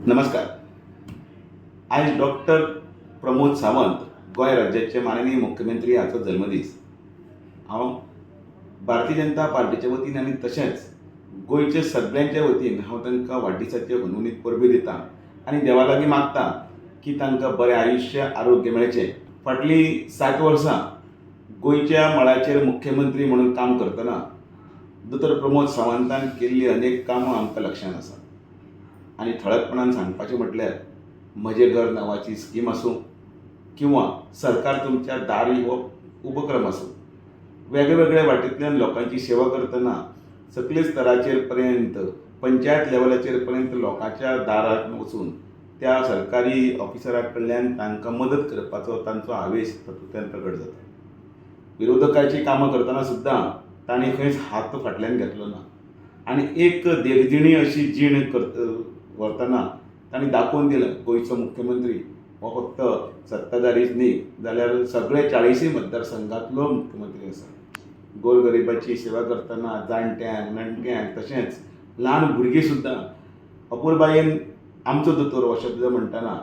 नमस्कार. आयज डॉक्टर प्रमोद सावंत, गोंय राज्याचे माननीय मुख्यमंत्री, हाचो जल्मदीस. हांव भारतीय जनता पार्टीच्या वतीन आनी तशेंच गोंयच्या सगळ्यांच्या वतीन हांव तांकां वाडदिसाचे हुनहुनीत परबीं दितां आनी देवा लागीं मागता की तांकां बरें आयुश्य, आरोग्य मेळचें. फाटलीं 7 वर्सां गोंयच्या मळाचेर मुख्यमंत्री म्हणून काम करतना दोतोर प्रमोद सावंतान केल्लीं अनेक कामां आमकां लक्षांत आसा आनी ठळकपणान सांगपाचें म्हटल्यार म्हजें घर नांवाची स्कीम आसूं किंवा सरकार तुमच्या दारी हो उपक्रम आसूं, वेगळे वेगळ्या वाटेंतल्यान लोकांची सेवा करतना सकले स्तराचेर पर्यंत, पंचायत लेवलाचेर पर्यंत लोकांच्या दारांत वचून त्या सरकारी ऑफिसरा कडल्यान तांकां मदत करपाचो तांचो हावेस तातूंतल्यान प्रगट जाता. विरोधकाची कामां करतना सुद्दां तांणी खंयच हात फाटल्यान घेतलो ना आनी एक देखदिणी अशी जीण करत व्हरतना तांणी दाखोवन दिलें, गोंयचो मुख्यमंत्री हो फक्त सत्ताधारीच न्ही जाल्यार सगळे 40य मतदारसंघांतलो मुख्यमंत्री आसा. गोरगरिबाची सेवा करतना जाणट्यांक, नेणट्यांक, तशेंच ल्हान भुरगीं सुद्दां अपुरबायेन "आमचो दोतोर" हो शब्द म्हणटना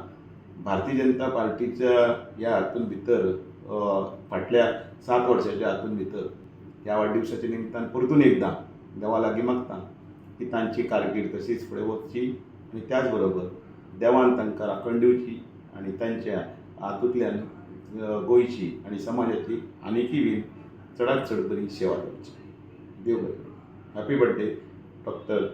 भारतीय जनता पार्टीच्या ह्या हातूंत भितर फाटल्या 7 वर्साच्या हातूंत भितर ह्या वाडदिवसाच्या निमतान परतून एकदां देवा लागीं मागता की तांची कारकीर्द तशीच फुडें वचची आनी त्याच बरोबर देवान तांकां राखण दिवची आनी तांच्या हातूंतल्यान गोंयची आनी समाजाची आनीकय बीन चडांत चड बरी सेवा जावची. देव बरें करूं. Happy birthday, doctor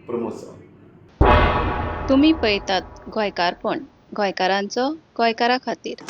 Pramod Sawant. तुमी पळयतात गोंयकारपण, गोंयकारांचो, गोंयकारा खातीर.